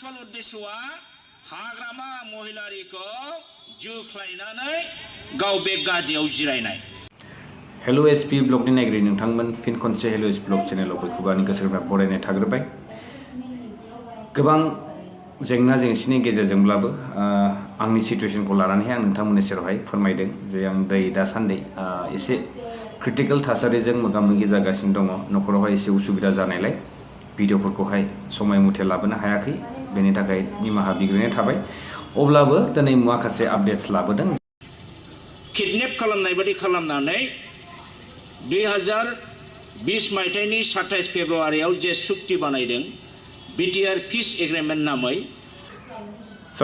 उद्देश्यआ हाग्रामा महिलारिखौ जुख्लायनानै गाव बे गादियाव जिरायनाय। HelloSbvlog नि नायगिरि नोंथांमोन फिन खनसे HelloSbvlog चेनेलाव बयखौबो आंनि गोसो गोरबोनिफ्राय बरायनाय थाग्रोबाय। गोबां जेंना जेंसिनि गेजेरजोंब्लाबो आंनि सिचुएशनखौ लानानै आं नोंथांमोननि सेरावहाय फोरमायदों जे आं दासान्दि एसे क्रिटिकल थासारिजों मोगा-मोगि जागासिनो दङ। नखरावहाय एसे उसुबिदा जानायलाय भिडिअफोरखौहाय समय मथे लाबोनो हायाखै। बेनि थाखाय निमाहा बिग्रोनाय थाबाय। अब्लाबो दिनै माखासे आपडेट्स लाबोदों। किडनेप खालामनाय बायदि खालामनानै 2020 मायथाइनि 27 फेब्रुवारियाव जे सुक्ति बानायदों BTR पिस एग्रीमेंट नामै।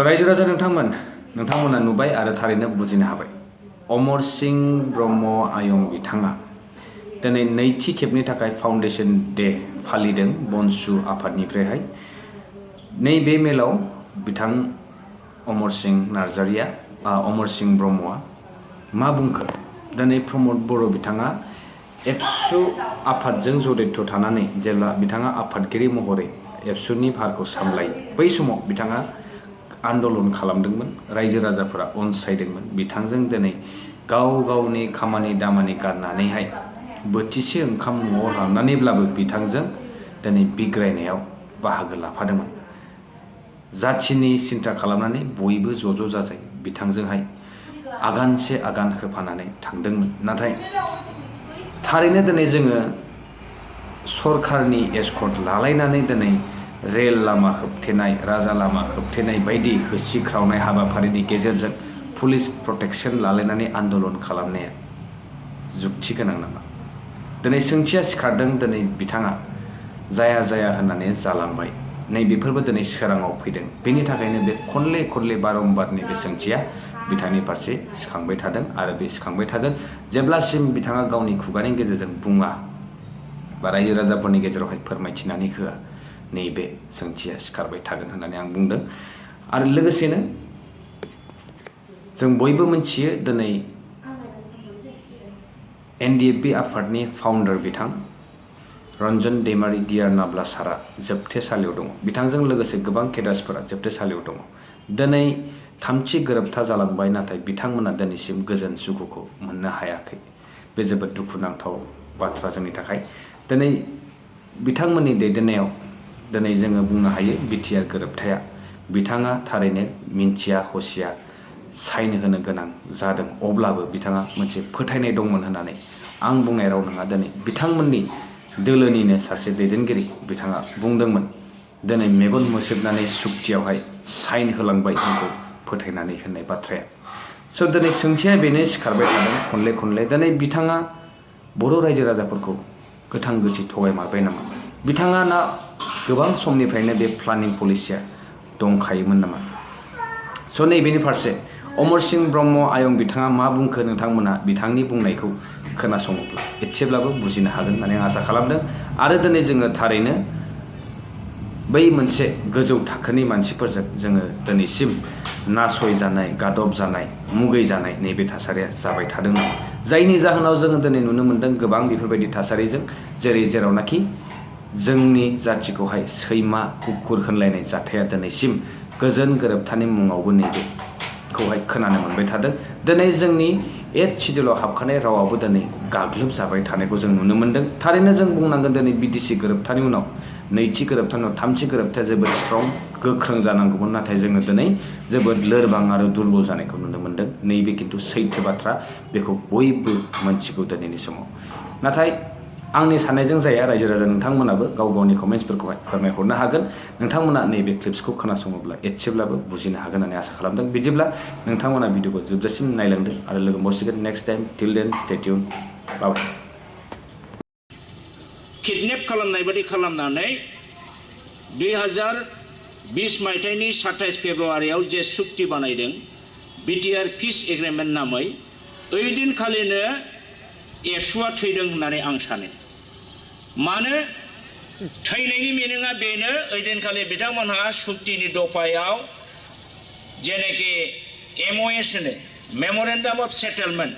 रायजो राजा नोंथांमोना नुबाय आरो थारैनो बुजिनो हाबाय। अमर सिंह ब्रह्म आयं बिथाङा दिनै नैथि खेबनि थाखाय फाउंडेशन डे फालिदों BoNSU आफादनिफ्रायहाय। नैबे मेलाव बिथां अमर सिंह ब्रह्मआ मा बुंखो? दिनै PromodBoro बिथाङा एबसु आफादजों जड़ित थानानै जेब्ला बिथाङा आफादगिरि महरै एबसुनि भारखौ सामलायो, बै समाव बिथाङा आन्दोलन खालामदोंमोन। रायजो राजाफोरा अनसायदोंमोन। बिथांजों दिनै गावनि खामानि दामानि गारनानैहाय बोथिसे ओंखाम न'आव लांनानैब्लाबो बिथांजों दिनै बिग्रायनायाव बाहागो लाफादोंमोन। जाथिनि सिन्था खालामनानै बयबो ज' जाजाय बिथांजोंहाय आगानसे आगान होफानानै थांदोंमोन। नाथाय थारैनो दिनै जोङो सरकारनि एस्कर्ट लालायनानै दिनै रेल लामा होबथेनाय, राजा लामा होबथेनाय बायदि होसिख्रावनाय हाबाफारिनि गेजेरजों पुलिस प्रटेक्शन लालायनानै आन्दोलन खालामनाया जुक्ति गोनां नामा? दिनै सोंथिया सिखारदों। दिनै बिथाङा जाया होननानै जालांबाय। नैबेफोरबो दिनै सोराङाव फैदों। बेनि थाखायनो बे खनले बारंबारनि बे सोंथिया बिथांनि फारसे सिखांबाय थादों आरो बे सिखांबाय थागोन जेब्लासिम बिथाङा गावनि खुगानि गेजेरजों बुङा बा रायजो राजाफोरनि गेजेरावहाय फोरमायथिनानै होआ, नैबे सोंथिया सिखारबाय थागोन होननानै आं बुंदों। आरो लोगोसेनो जों बयबो मिथियो दिनै NDFB आफादनि फाउन्डार बिथां रन्जन दैमारी दियारनाब्ला सारा जोबथेसालियाव दङ। बिथांजों लोगोसे गोबां केडार्सफोरा जोबथेसालियाव दङ। दिनै थामथि गोरोबथा जालांबाय, नाथाय बिथांमोना दिनैसिम गोजोन सुखुखौ मोननो हायाखै। बे जोबोद दुखुनांथाव बाथ्रा जोंनि थाखाय। दिनै बिथांमोननि दैदेननायाव दिनै जोङो बुंनो हायो BTR गोरोबथाया बिथाङा थारैनो मिन्थिया हसिया साइन होनो गोनां जादों। अब्लाबो बिथाङा मोनसे फोथायनाय दंमोन होननानै आं बुंनाय राव नङा। दिनै बिथांमोननि दोलोनिनो सासे दैदेनगिरि बिथाङा बुंदोंमोन दिनै मेगन मोसेबनानै सुक्तियावहाय साइन होलांबाय जोंखौ फोथायनानै होननाय बाथ्राया। दिनै सोंथिया बेनो सिखारबाय थादों खनले। दिनै बिथाङा बर' रायजो राजाफोरखौ गोथां गोथि थगायमारबाय नामा? बिथाङा ना गोबां समनिफ्रायनो बे प्लानिं पलिसिया दंखायोमोन नामा? नैबेनि फारसे अमर सिंह ब्रह्म आयं बिथाङा मा बुंखो? नोंथांमोना बिथांनि बुंनायखौ खोनासङोब्ला एसेब्लाबो बुजिनो हागोन होननानै आं आसा खालामदों। आरो दिनै जोङो थारैनो बै मोनसे गोजौ थाखोनि मानसिफोरजों जोङो दिनैसिम नासयजानाय, गादब जानाय, मुगै जानाय नैबे थासारिया जाबाय थादोंमोन। जायनि जाहोनाव जोङो दिनै नुनो मोन्दों गोबां बेफोरबायदि थासारिजों जेरावनाखि जोंनि जाथिखौहाय सैमा कुकुर होनलायनाय जाथाया दिनैसिम गोजोन गोरोबथानि मुङावबो नैबेखौहाय खोनानो मोनबाय थादों। दिनै जोंनि 8 शिडिउलाव हाबखानाय रावाबो दिनै गाग्लोबजाबाय थानायखौ जों नुनो मोन्दों। थारैनो जों बुंनांगोन दिनै BDC गोरोबथानि उनाव नैथि गोरोबथानि उनाव थामथि गोरोबथाया जोबोद स्ट्रं गोख्रों जानांगौमोन। नाथाय जोङो दिनै जोबोद लोरबां आरो दुरबल जानायखौ नुनो मोन्दों। नैबे खिन्थु सैथो बाथ्रा। बेखौ बयबो मोनथिगौ दिनैनि समाव। नाथाय आंनि साननायजों जाया। रायजो राजा नोंथांमोनाबो गावनि कमेन्ट्सफोरखौहाय फोरमायहरनो हागोन। नोंथांमोना नैबे क्लिप्सखौ खोनासङोब्ला एसेब्लाबो बुजिनो हागोन होननानै आसा खालामदों। बिदिब्ला नोंथांमोना भिडिअखौ जोबजासिम नायलांदो आरो लोगो मोनसिगोन नेक्स्ट टाइम। टिल देन स्टे टिउन। बाय। किडनेप खालामनाय बायदि खालामनानै 2020 मायथाइनि 27 फेब्रुवारियाव जे सुक्ति बानायदों BTR पिस एग्रीमेंट नामै, ओइदिनखालिनो एबसुआ थैदों होननानै आं सानो। मानो थैनायनि मिनिङा बेनो, ओइदिनखालि बिथांमोनहा सुक्तिनि दफायाव जेनेखि MOS होनो मेमरेन्डाम अफ सेटेलमेन्ट,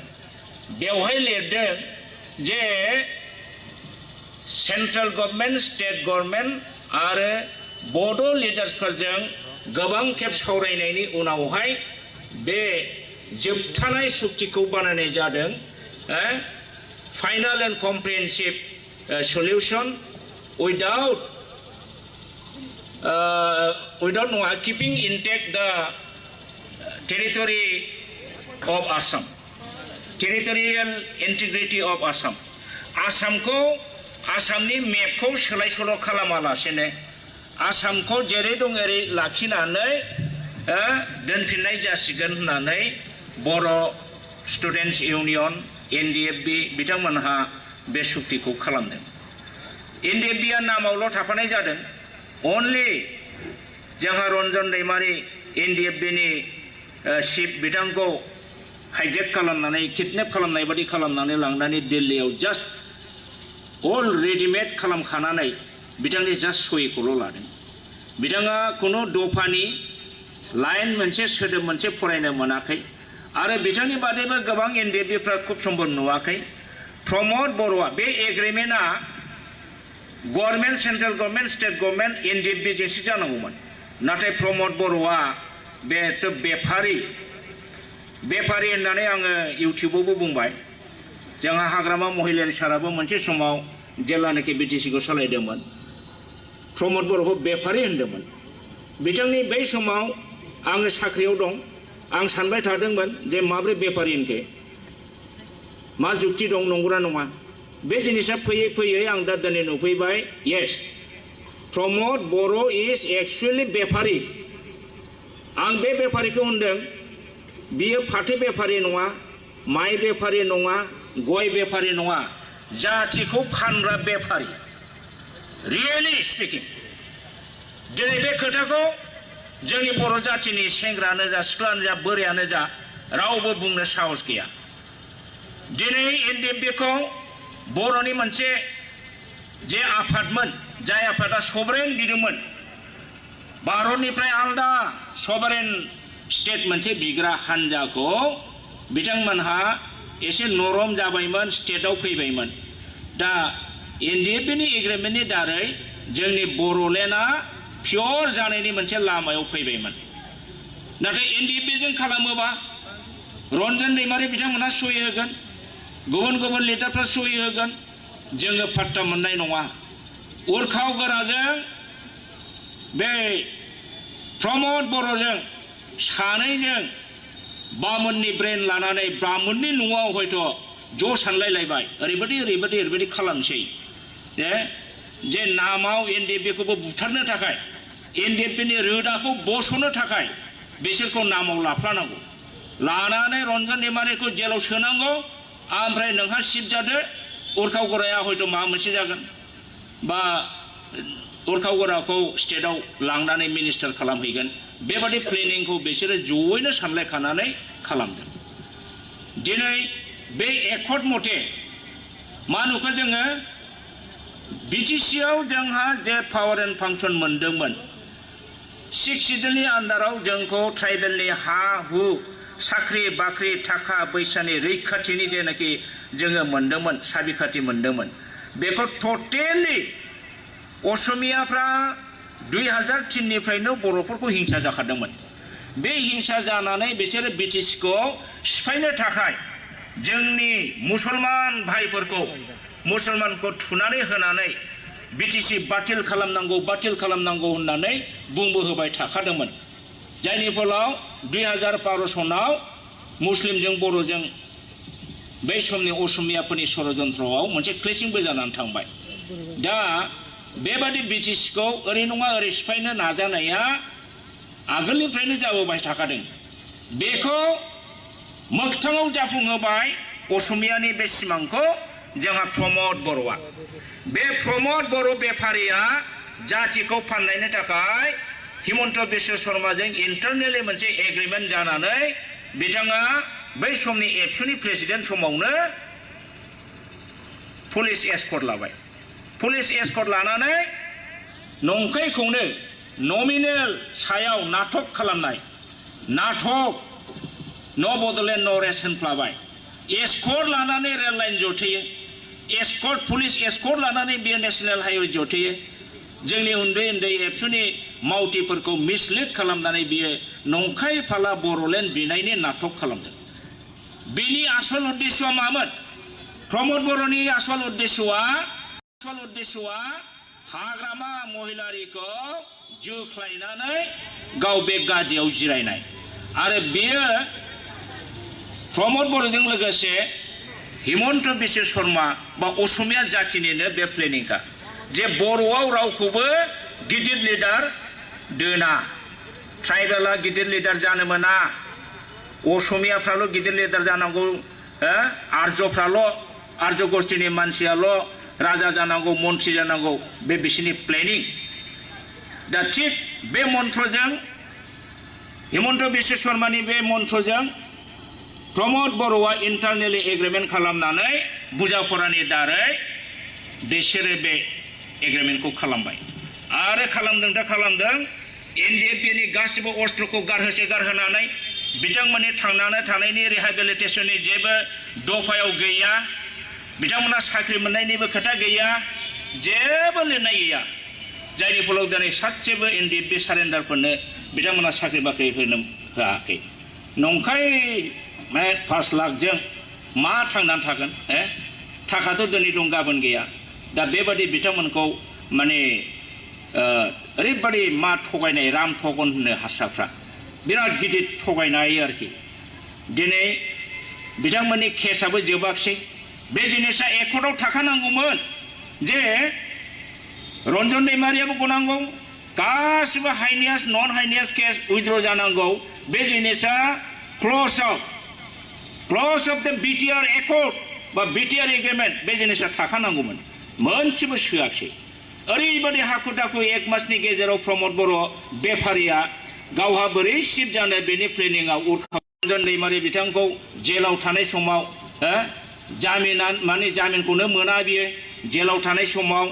बेवहाय लिरदों जे सेन्ट्रेल गभर्नमेन्ट, स्टेट गभर्नमेन्ट आरो बड' लिडार्सफोरजों गोबां खेब सावरायनायनि उनावहाय बे जोबथानाय सुक्तिखौ बानायनाय जादों final and comprehensive solution without keeping intact the territory of Assam, territorial integrity of Assam. Assamनि मेपखौ सोलाय सोल' खालामालासेनो आसामखौ जेरै दं एरै लाखिनानै दोनफिननाय जासिगोन होननानै बर' स्टुडेन्टस इउनियन NDFB बिथांमोनहा बे सुक्तिखौ खालामदों। NDFBआ नामावल' थाफानाय जादों। अनलि जोंहा रन्जन दैमारि NDFBनि चिफ बिथांखौ हाइजेक खालामनानै किडनेप खालामनाय बादि खालामनानै लांनानै दिल्लीयाव जास्ट अल रेडिमेड खालामखानानै बिथांनि जास्ट सहिखौल' लादों। बिथाङा खुनु दफानि लाइन मोनसे सोदोब मोनसे फरायनो मोनाखै आरो बिथांनि बादैबो गोबां NDFBफ्रा खुब सम्भब नुवाखै। प्रमोद बर'आ बे एग्रिमेन्टआ government central government state government NDFB जोंसो जानांगौमोन। नाथाय प्रमोद बर'आ बेथ' बेफारि होननानै आङो इउटिउबावबो बुंबाय। जोंहा हाग्रामा महिलारि साराबो मोनसे समाव जेब्लानाखि BTC खौ सालायदोंमोन प्रमोद बर'खौ बेफारि होनदोंमोन। बिथांनि बै समाव आङो साख्रियाव दं। आं सानबाय थादोंमोन जे माब्रै बेफारि होनखो मा जुक्ति दं नंगौना नङा। बे जिनिसा फैयै फैयै आं दा दिनै नुफैबाय येस प्रमोद बर' इज एक्चुअली बेफारि। आं बे बेफारिखौ होनदों बियो फाथो बेफारि नङा, माइ बेफारि नङा, गय बेफारि नङा, जातिखौ फानग्रा बेफारि। रियेलि स्पिकिं दिनै बे खोथाखौ जोंनि बर' जातिनि सेंग्रायानो जा सिख्लायानो जा बोरायानो जा रावबो बुंनो साहस गैया। दिनै NDFBखौ बर'नि मोनसे जे आफादमोन जाय आफादा सभरेन बिदोंमोन भारतनिफ्राय आलादा सभरेन स्टेट मोनसे बिग्रा हान्जाखौ बिथांमोनहा एसे नरम जाबायमोन, स्टेटआव फैबायमोन। दा NDFBनि एग्रिमेन्टनि दारै जोंनि बर'लेण्डआ पियर जानायनि मोनसे लामायाव फैबायमोन। नाथाय NDFBजों खालामोबा रन्जन दैमारि बिथांमोनहा सहि होगोन, गुबुन गुबुन लिडारफ्रा सहि होगोन, जोङो पात्ता मोननाय नङा। उरखाव गोराजों बे प्रमोद बर'जों सानैजों बामोननि ब्रेन लानानै ब्राह्मणनि न'आव हयथ' ज' सानलायलायबाय ओरैबायदि खालामसै जे नामाव NDFBखौबो बुथारनो थाखाय NDFBनि रोदाखौ बस'नो थाखाय बिसोरखौ नामाव लाफ्लानांगौ, लानानै रन्जन दैमारिखौ जेलाव सोनांगौ। ओमफ्राय नोंहा सिट जादो, उरखाव गोराया हयथ' माबा मोनसे जागोन बा उरखाव गोराखौ स्टेटआव लांनानै मिनिस्टार खालामहैगोन। बेबादि प्लेनिंखौ बिसोरो जयैनो सानलायखानानै खालामदों। दिनै बे एकर्ड मथे मा नुखो जोङो BTCआव जोंहा जे पावार एन्ड फांसन मोनदोंमोन 6 सिडुलनि आन्दाराव जोंखौ ट्राइबेलनि हा हु साख्रि बाख्रि थाखा फैसानि रैखाथिनि जेनाखि जोङो मोनदोंमोन साबिखाथि मोनदोंमोन बेखौ टटेलि असमियाफ्रा 2003निफ्रायनो बर'फोरखौ हिंसा जाखादोंमोन। बे हिंसा जानानै बिसोरो BTCखौ सिफायनो थाखाय जोंनि मुसलमान भाइफोरखौ मुसलमानखौ थुनानै होनानै BTC बातिल खालामनांगौ होननानै बुंबोहोबाय थाखादोंमोन। जायनि फलाव 2012 सनाव मुस्लिमजों बर'जों बै समनि असमियाफोरनि षड़यन्त्रआव मोनसे क्लेशिंबो जानानै थांबाय। दा बेबादि BTCखौ ओरै नङा ओरै सिफायनो नाजानाया आगोलनिफ्रायनो जाबोबाय थाखादों। बेखौ मोगथाङाव जाफुंहोबाय असमियानि बे सिमांखौ जोंहा प्रमोद बर'आ। बे प्रमोद बर' बेफारिया जातिखौ फाननायनि थाखाय हिमन्त बिश्व शर्माजों इन्टारनेलि मोनसे एग्रिमेन्ट जानानै बिथाङा बै समनि एबसुनि प्रेसिडेन्ट समावनो पुलिस एस्कर्ट लाबाय। पुलिस एस्कर्ट लानानै नंखायखौनो नमिनेल सायाव नाटक खालामनाय, नाटक न' बड'लेण्ड न' रेस्ट होनफ्लाबाय। एस्कर्ट लानानै रेल लाइन जथेयो, एस्कर्ट पुलिस एस्कर्ट लानानै बियो नेशनेल हाइवे जथेयो। जोंनि उन्दै उन्दै एबसुनि मावथिफोरखौ मिसलिड खालामनानै बियो नंखाय फाला बर'लेण्ड बिनायनि नाटक खालामदों बिनि आसल उद्देश्यआ मामोन प्रमोद बर'नि आसल उद्देश्यआ हाग्रामा महिलारिखौ जुख्लायनानै गाव बे गादियाव जिरायनाय आरो बियो प्रमोद बर'जों लोगोसे हिमन्त बिश्व शर्मा बा असमिया जातिनिनो बे प्लेनिंखा जे बर'आव रावखौबो गिदिर लिडार दोना ट्राइबेला गिदिर लिडार जानो मोना असमियाफ्राल' गिदिर लिडार जानांगौ आर्य गोष्ठीनि मानसियाल' राजा जानांगौ मन्त्रि जानांगौ बे बिसिनि प्लेनिं दा थिग बे मन्त्रजों हिमन्त बिश्व शर्मानि बे मन्त्रजों प्रमोद बर'आ इन्टारनेलि एग्रिमेन्ट खालामनानै बुजाफरानि दारै बिसोरो बे एग्रिमेन्टखौ खालामबाय आरो खालामदों एनडिएफबिनि गासिबो अस्त्रखौ गारहोनानै बिथांमोननि थांनानै थानायनि रिहेबिलिटेसननि जेबो दफायाव गैया बिथांमोना साख्रि मोननायनिबो खोथा गैया जेबो लिरनाय गैया जायनि फलाव दिनै सासेबो एनडिएफबि सारेन्डारफोरनो बिथांमोना साख्रि बाख्रि होनो होआखै नंखाय 5 लाखजों मा थांनानै थागोन थाखाथ' दिनै दं गाबोन गैया दा बेबादि बिथांमोनखौ माने ओरैबादि मा थगायनाय राम थगन होनो हारसाफ्रा बिराद गिदिर थगायनाय आरोखि दिनै बिथांमोननि केसआबो जोबाखसै बे जिनिसा एकर्टआव थाखानांगौमोन जे रन्जन दैमारियाबो गनांगौ गासिबो हाइनियास नन हाइनियास केस उइथड्र जानांगौ बे जिनिसा क्लज अफ द BTR एकर्ड बा BTR एग्रिमेन्ट बे जिनिसा थाखानांगौमोन मोनसेबो सोआखसै ओरैबादि हाखु दाखु 1 मासनि गेजेराव प्रमोद बर' बेफारिया गावहा बोरै सिप जानो बेनि प्लेनिंआव रन्जन दैमारि बिथांखौ जेलाव थानाय समाव जामिनखौनो मोना बियो जेलाव थानाय समाव